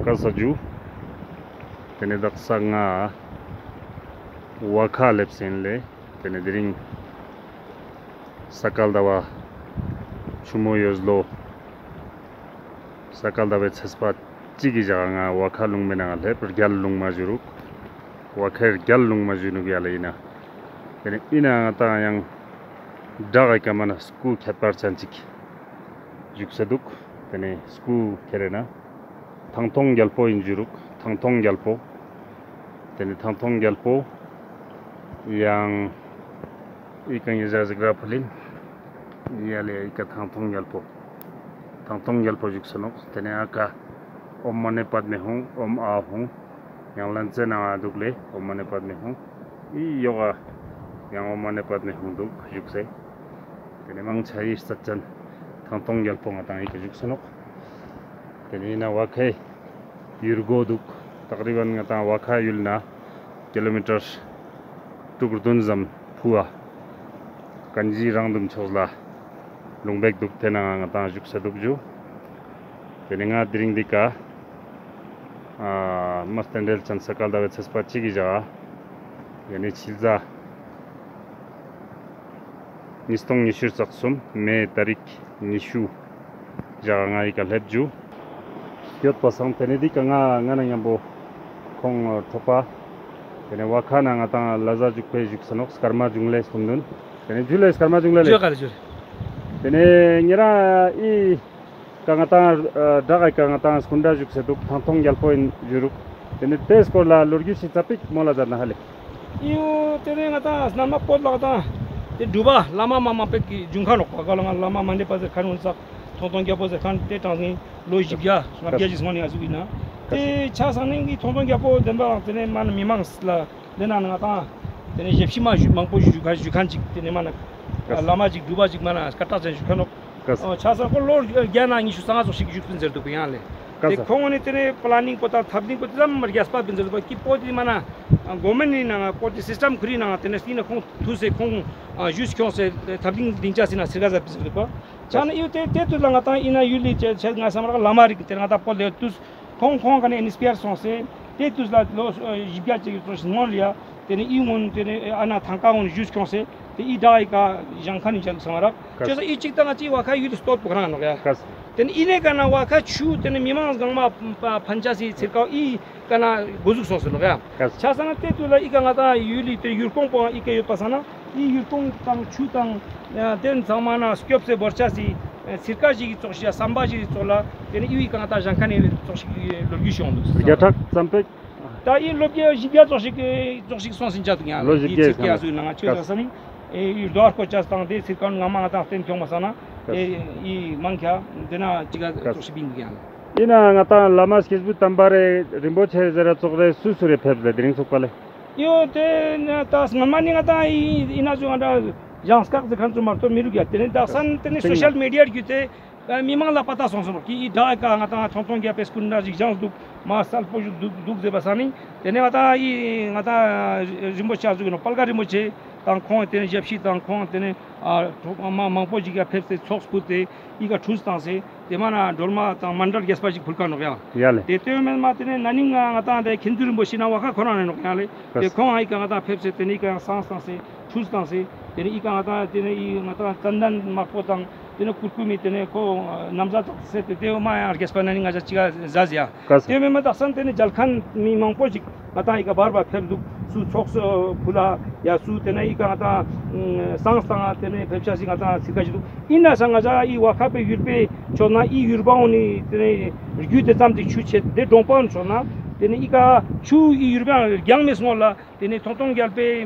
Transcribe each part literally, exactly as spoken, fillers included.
ཀ་ས་ཇུ། ཏེ་ནེ་དག་ས་ང་བ་ཁ་ལེབས་ཨིན་ལེ། ཏེ་ནེ་དེ་རིང་ས་ག་ཟླ་བ་ཆུ་མོ་ཡོས་ལོ། ས་ག་ཟླ་བའི་ཚེས་པ་གཅིག་གི་ཞག་ང་བ་ཁ་ལུང་མའི་ནང་ང་ལེབས། རྒྱལ་ལུང་མ་ཞུ་རུག། བ་ཁའི་རྒྱལ་ལུང་མ་ཞུ་ནུག་ཡ་ལེ་ཨིན་ན། ཏེ་ནེ་ཨིན་ན་ང་ཏང་ཡང་བྲག་གི་ཀ་མ་ན་སྐུ་ཁྱད་པར་ཅན་ཅིག་བཞུགས་སེ་དུག། ཏེ་ནེ་སྐུ་ཁྱེར་ན་ཐང་སྟོང་རྒྱལ་པོ་ཨིན་ཞུ་རུག། ཐང་སྟོང་རྒྱལ་པོ། ཏེ་ནེ་ཐང་སྟོང་རྒྱལ་པོ་ཡང་ཨི་ཀ་ཉེ་ཞག་ཟིག་ར་ཕུལ་ཨིན། ཡ་ལེ་ཨི་ཀ་ཐང་སྟོང་རྒྱལ་པོ། ཐང་སྟོང་རྒྱལ་པོ་བཞུགས་སེ་ནོག། ཏེ་ནེ་ཨ་ཀ་ཨོཾ་མ་ཎི་པདྨེ་ཧཱུྃ། ཨོཾ་ཨཱཿཧཱུྃ། ཡང་ལན་ཙེ་ནང་ང་དུག་ལེ། ཨོཾ་མ་ཎི་པདྨེ་ཧཱུྃ། ཨི་ཡོག་ག་ཡང་ཨོཾ་མ་ཎི་པདྨེ་ཧཱུྃ་དུག་བཞུགས་སེ། ཏེ་ནེ་མང་ཆེ་ཨི་རྩ་ཅན་ཐང་སྟོང་རྒྱལ་པོ་ང་ཏང་ཨི་ཀ་བཞུགས་སེ་ནོག། ཏེ་ནེ་ཨིན་ན་བ་ཁའི་ཡུལ་སྒོ་དུག། ཏག་རི་བན་ང་ཏང་བ་ཁ་ཡུལ་ན་ཀི་ལོ་མི་ཊར་དྲུག་བདུན་ཙམ་ཕུ་བ་ཀན་ཇི་རང་དུམ་ཕྱོགས་ལ་ལུང་པ་ཞིག་དུག། ཏེ་ནང་ང་ང་ཏང་བཞུགས་སེ་དུག་ཞུ། ཏེ་ནེ་ང་དེ་རིང་འདི་ཀ་ཨ་མ་རྟེན་འབྲེལ་ཅན་ས་ག་ཟླ་བའི་ཚེས་པ་གཅིག་གི་ཞག་ཡ་ནི་ཕྱི་ཟླ་ཉིས་སྟོང་ཉི་ཤུ་རྩ་གསུམ་མེ་ཏ་རིག་ཉི་ཤུ་ཞག་ང་ཨི་ཀ་ལེབས་ཞུ། ཡོད་པ་སང་ཏེ་ནེ་འདི་ཀ་ང་ང་ན་ཉམ་པོ་ཁོང་གྲོགས་པ། ཏེ་ནེ་བ་ཁ་ན་ང་ཏང་ལ་ཟ་ཇུག་པེ་བཞུགས་སེ་ནོག། སྐར་མ་འབྱུང་གནས་སྐུ་མདུན། ཏེ་ནེ་ཇུ་ལེ་སྐར་མ་འབྱུང་གནས་ལེ། ཇུ་ལེ་ཇུ་ལེ། ཏེ་ནེ་ཉེ་རང་ཨི་ཀ་ང་ཏང་ཨ་བྲག་གི་ཀ་ང་ཏང་སྐུ་འདྲ་བཞུགས་སེ་དུག། ཐང་སྟོང་རྒྱལ་པོ་ཨིན་ཞུ་རུག། ཏེ་ནེ་ཏེའི་སྐོར་ལ་ལོ་རྒྱུས་ཤིག་ཙ་པིག་མོལ་ལ་མཛད་ན་ཧ་ལེ། ཨིའོ་ཏེ་ནེ་ང་ཏང་སྔ་མ་པོ་ལ་ང་ཏང་ཏེ་སྒྲུབ་པ་བླ་མ་མ་མང་པོ་ཞིག་གི་འབྱུང་ཁན་ནོག་པ། ག་ལ་ང་བླ་མ་མ་ནེ་པ་ཟེར་ཁན་འོན་ཙ་ཐང་སྟོང་རྒྱལ་པོ་ཟེར་ཁན་ཏེ་གྲངས་ནི་ལོ་བཞི་བརྒྱ་ལྔ་བརྒྱ་ཞིག་སོང་ནི་ང་ཟུག་ཨིན་ན། ཏེ་ཆ་སང་ནི་གི་ཐང་སྟོང་རྒྱལ་པོ་བདེན་པ་ཏེ་ནེ་མ་ན་མི་མང་ལ་ཏེ་ན་ང་ཏང་ཏེ་ནེ་ཞབས་ཕྱི་མ་ཞུ་མང་པོ་ཞུ་ཁན་ཞུ་ཁན་ཅིག་ཏེ་ནེ་མ་ན་བླ་མ་ཅིག་སྒྲུབ་པ་ཅིག་མ་ན་སྐད་གྲགས་ཅན་ཞུ་ཁན་ནོག། ཆ་སང་ཁོ་ལོ་བརྒྱ་ན་ཉི་ཤུ་རྩ་ལྔ་ཙོགས་ཤིག་བཞུགས་པིན་ཟེར་དུག་ཡང་ལེ། ཏེ་ཁོང་ནི་ཏེ་ནེ་པ་ལ་ནིང་པོ་དང་ཐབས་ལིང་པོ་ཏེ་ཙམ་རྒྱས་པ་པིན་ཟེར་དུག་པ་ཀི་པོ་ཏེ་མ་ན་གོ་མེན་ནི་ནང་པོ་ཏེ་སིས་ཊམ་ཁུ་རི་ནང་ཏེ་ནེ་སྟིང་ནེ་ཁོང་ཐུག་སེ་ཁོང་ཨ་ཞུས་ཁྱོངས་སེ་ཐབས་ལིང་སྡིངས་ཆ་སི་ནང་སིར་ག་ཟ་པིན་ཟེར་དུག་པ། ཆ་ན་ཨིའོ་ཏེ་ཏེ་དུས་ལ་ང་ཏང་ཨིན་ན་ཡུལ་ལི་ཆེ་ཆེ་ང་སམ་རག་བླ་མ་རིག་ཏེ་ང་ཏང་པོ་ལེ་དུས་ཁོང་ཁོང་ག་ནེ་ཨིན་སི་པི་ཡར་སོང་སེ་ཏེ་དུས་ལ་ལོ་ཨ་བཞི་བརྒྱ་ཅིག་ཙོགས་ཤིག་སྔོན་ལ་ཡ་ཏེ་ནེ་ཨི་སྔོན་ཏེ་ནེ་ཨ་ན་ཐང་ཀ་སྔོན་ཞུས་ཁྱོངས་སེ་ཏེ་ཨི་བྲག་གི་ཀ་བཞེངས་ཁན་ནི་ཆ་ལུགས་སམ་རག། ཆོས་ས་ཨི་ཅིག་ཏང་ཅིག་བ་ཁ་ཡུལ་ལི་སྟོད་པོ་ཁ་ནང་ནོག་ཡ། ཏེ་ནེ་ཨི་ནེ་ཀ་ན་བ་ཁ་ཆུ་ཏེ་ནེ་མི་མང་གང་མ་ཕན་ཆ་སི་ཚིར་ཀ་ཨི་ཀ་ན་གོ་ཟུག་སོང་སེ་ནོག་ཡ། ཆ་ས་ན་ཏེ་དུས་ལ་ཨི་ཀ་ང་ཏང་ཡུལ་ལི་ཏེ་ཡུལ་ཁོངས་པོ་ཨི་ཀ་ཡོད་པ་སང་ན་ཨི་ཡུལ་ཁོངས་དང་ཆུ་དང་ཏེ་ཚང་མ་ན་སྐྱོབ་སེ་བོར་ཆ་སི་ཚིར་ཀ་ཞིག་གི་ཙོགས་ཤིག་ཡ་སམ་པ་ཞིག་གི་ཙོགས་ལ་ཏེ་ནེ་ཨི་ཀ་ང་ཏང་བཞེངས་ཁན་ནི་ཙོགས་ཤིག་ལོ་རྒྱུས་ཤོང་དུག། བརྒྱ་ཕྲག་ཙམ་པེ། ད་ཨི་ལོ་བརྒྱ་བཞི་བརྒྱ་ཙོགས་ཤིག་ཙོགས་ཤིག་སོང་སེ་ཆ་དུག་ཡ། ལོ་བཞི་བརྒྱ་ཙོགས་ཤིག་ཡ་ཟུག་ནང་ང་ཆོས་ས་ས་ནི་ཨི་རྡོ་ཨར་ཀོ་ཆ་སྟངས་ཏེ་ཚིར་ཀ་ནི་ང་མ་ང་ཏང་སྟེང་ཁྱོང་མ་ས་ན་ཨི་མང་ཁྱ་ཏེ་ན་ཅིག་ག་ཙོགས་ཤིག་པིན་དུག་ཡ། ཨིན་ན་ང་ཏང་བླ་མ་སྐྱེས་བུ་དམ་པ་རེ་རིན་པོ་ཆེ་ཟེར་ར་ཙོགས་རེ་སུ་སུ་རེ་ཕེབས་ལེ་དེ་རིང་ཚུགས་པ་ལེ། ཨིའོ་ཏེ་ན་ད་སྔ་མ་ནི་ང་ཏང་ཨི་ཨི་ན་ཟུག་ང་ཏང་ཞང་སྐག་ཟེར་ཁན་ཙོགས་མ་གཏོགས་མི་རུག་ཡ། ཏེ་ནེ་ད་སང་ཏེ་ནེ་སོ་ཤལ་མི་ཌི་ཡ་བརྒྱུད་དེ་མི་མང་ལ་པ་ཏ་སོང་སོང་ནོག་ཀི་ཨི་བྲག་གི་ཀ་ང་ཏང་ཐང་སྟོང་རྒྱལ་པོའི་སྐུ་འདྲ་ཞིག་བཞེངས་དུག་མ་གསལ་པོ་ཞིག་དུག་དུག་ཟེར་བ་སང་ནི་ཏེ་ནེ་ང་ཏང་ཨི་ང་ཏང་རིན་པོ་ཆེ་ཟུག་ནོག་དཔལ་དགའ་རིན་པོ་ཆེ་དང་ཁོང་ཏེ་ནེ་ཞབས་ཕྱི་དང་ཁོང་ཏེ་ནེ་ཨ་གྲོགས་མ་མང་པོ་ཞིག་ག་ཕེབས་སེ་ཚོགས་སྐུལ་ཏེ་ཨི་ཀ་ཁྲུས་བཏང་སེ་ཏེ་མ་ན་སྒྲོལ་མ་དང་མཎྜལ་རྒྱས་པ་ཞིག་ཕུལ་ཀ་ནོག་ཡ། ཡ་ལེ། ཏེ་ཏེ་མེན་མ་ཏེ་ནེ་ན་ནིང་ང་ང་ཏང་ཏེ་མཁན་ཟུར་རིན་པོ་ཆེ་ན་བ་ཁ་ཁོ་རང་ནེ་ནོག་ཡ་ལེ། ཏེ་ཁོང་ཨི་ཀ་ང་ཏང་ཕེབས་སེ་ཏེ་ནེ་ཨི་ཀ་ཡང་བསངས་བཏང་སེ་ཁྲུས་བཏང་སེ་ཏེ་ནེ་ཨི་ཀ་ང་ཏང་ཏེ་ནེ་ཨི་ང་ཏང་ཙན་དན་དམར་པོ་དང་ཏེ་ནེ་གུར་ཀུམ་མི་ཏེ་ནེ་ཁོ་ན་བཟའ་བཏང་སེ་ཏེ་ཏེ་མ་ཡང་རྒྱས་པ་ན་ནིང་ང་ཅག་ཅིག་ག་ཟ་ཟེར་ཡ། ཀ་ས། ཏེ་མེན་མ་དག་སང་ཏེ་ནེ་མཇལ་ཁན་མི་མང་པོ་ཞིག་ང་ཏང་ཨི་ཀ་བར་བར་ཕེབས་དུག། སུ་ཚོགས་སུ་ཕུལ་ལ་ཡ་སུ་ཏེ་ནེ་ཨི་ཀ་ང་ཏང་བསངས་བཏང་ཏེ་ནེ་ཕེབས་ཤ་ཞིག་ང་ཏང་ཚིར་ཀ་ཞིག་དུག། ཨིན་ན་སང་ང་ཅག་ཨི་བ་ཁ་པའི་ཡུལ་པའི་ཕྱོགས་ན་ཨི་ཡུར་བ་འོ་ནི་ཏེ་ནེ་རྒྱུད་དེ་ཙམ་ཅིག་ཆུ་ཆད་དེ་གྲོང་པ་འོ་ནི་ཕྱོགས་ན་ཏེ་ནེ་ཨི་ཀ་ཆུ་ཨི་ཡུར་བ་རྒྱང་མེ་སྔོན་ལ་ཏེ་ནེ་ཐོང་ཐོང་རྒྱལ་པོའི་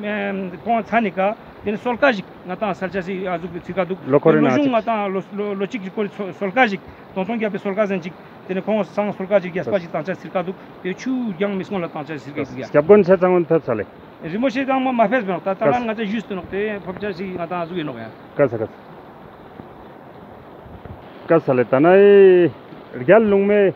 ཁོང་ཚ་ནི་ཀ་ཏེ་ནེ་གསོལ་ཀ་ཞིག་ང་ཏང་སལ་ཆ་སི་ཨ་ཟུག་གི་ཚིར་ཀ་དུག། ལོ་འཁོར་རེ་ལོ་ན་གཞུང་ང་ཏང་ལོ་ལོ་ལོ་གཅིག་གི་སྐོར་གསོལ་ཀ་ཞིག་ཐོང་ཐོང་རྒྱལ་པོའི་གསོལ་ཀ་ཟན་ཅིག་ཏེ་ནེ་ཁོང་སང་གསོལ་ཀ་ཅིག་རྒྱས་པ་ཅིག་བཏང་ཆ་ཚིར་ཀ་དུག། ཏེ་ཆུ་རྒྱང་མེ་སྔོན་ལ་བཏང་ཆ་ཚིར་ཀ་དུག་ཡ། སྐྱབས་མགོན་ཆེ་ཚང་ཀུན་ཕེབས་ས་ལེ། རིན་པོ་ཆེ་ཚང་མ་མ་ཕེབས་པ་ནོག། ད་ད་ལན་ང་ཅག་ཞུས་ཏེ་ནོག། ཏེ་ཕེབས་ཆ་ཞིག་ང་ཏང་ཟུག་ཡིན་ནོག་ཡ། ཀ་ས་ཀ་ས། ཀ་ས་ལེ་ད་ན་ཨེ་རྒྱལ་ལུང་མའི་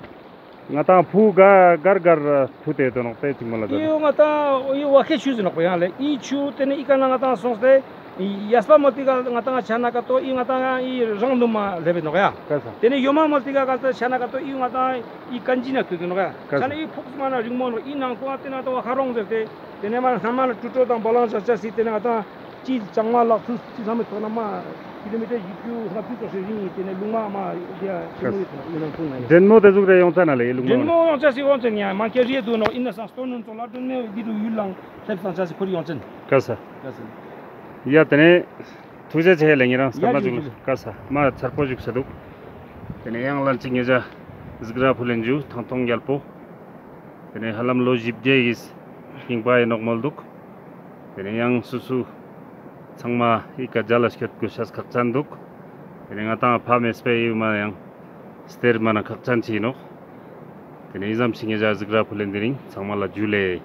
ང་ཏང་ཕུ་ག་གར་གར་ཐུ་ཏེ་དོ་ནོག་ཏེ་ཅིག་མ་ལ་དོ་ཨི་ནོག། ང་ཏང་ཨི་བ་ཁེ་ཆུ་ཟེར་ནོག་པ་ཡང་ལེ། ཨི་ཆུ་ཏེ་ནེ་ཨི་ཀ་ན་ང་ཏང་སོང་སྟེ་ཡས་པ་མ་ཏི་ག་ང་ཏང་ཆ་ན་ཀ་ཏོ་ཨི་ང་ཏང་ཨི་རང་དུ་མ་ལེབ་བེ་ནོག་ཡ། ཀ་ས། ཏེ་ནེ་ཡོ་མ་མ་ཏི་ག་ཀ་ཏོ་ཆ་ན་ཀ་ཏོ་ཨི་ང་ཏང་ཨི་ཀན་ཇི་ན་ཐུ་ཏེ་ནོག་ཡ། ཀ་ས། ཆ་ན་ཨི་ཕུགས་མ་ན་རིང་མོ་ནོག། ཨི་ནང་ཀོ་ཏེ་ན་ཏོ་ཧ་རོང་ཟེར་ཏེ་ཏེ་ནེ་མ་སྔ་མ་ལ་ཀྲུ་ཀྲོ་དང་བ་ལང་ཆ་ཆ་སི་ཏེ་ནེ་ང་ཏང་ཅི་ལྕང་མ་ལག་ཐུ་ཅི་ཚང་མའི་ཐོག་ན་མ་ཀི་ལོ་མི་ཊར་བཞི་བཅུ་ལྔ་བཅུ་ཙོགས་ཤིག་རིང་ཡིན། ཏེ་ནེ་ལུང་མ་མ་ཡ་ཆེན་མོ་ཡོད་ནོག་ཨི་ནང་ཁུང་ང་ཡིན། འདྲེན་མོ་ཏེ་ཟུག་རེ་ཡོང་ཙ་ན་ལེ་ལུང་མ་འདྲེན་མོ་ཡོང་ཅ་སི་ཡོང་ཅན་ཡ་མ་ཁྱེར་རེ་དུ་ནོག། ཨིན་ན་སང་སྟོན་ནུན་ཙོགས་ལ་འདྲེན་མོ་འདི་རུ་ཡུལ་ལང་སླེབས་སང་ཅ་སི་ཁོར་ཡོང་ཅན། ཀ་ས། ཀ་ས། ཡ་ཏེ་ནེ་ཐུགས་རྗེ་ཆེ་ལེ། ཉེ་རང་ཡ་སམ་པ་ཇུ་ཇུག་ལེ། ཀ་ས་མ་ཚར་པོ་ཞུགས་ས་དུག། ཏེ་ནེ་ཡང་ལན་ཅིག་ཉེ་ཞ་གཟིགས་ར་ཕུལ་ལེན་ཇུ་ཐང་ཐོང་རྒྱལ་པོ། ཏེ་ནེ་ཧ་ལམ་ལོ་བཞི་བརྒྱ་ཡི་རྙིང་པ་ཡིན་ནོག་མོལ་དུག། ཏེ་ནེ་ཡང་སུ་སུ་ཚང་མ་ཨི་ཀ་ཇ་ལ་སྐྱོད་དགོས་ཤེས་ཁག་ཅན་དུག། ཏེ་ནེ་ང་ཏང་ཕ་མེས་པའི་ཡུལ་མ་ཡང་སྟེར་མ་ན་ཁག་ཅན་ཅིག་ཡིན་ནོག། ཏེ་ནེ་ཨི་ཙམ་ཞིག་ཉེ་ཞ་གཟིགས་ར་ཕུལ་ལེན། དེ་རིང་ཚང་མ་ལ་ཇུ་ལེ།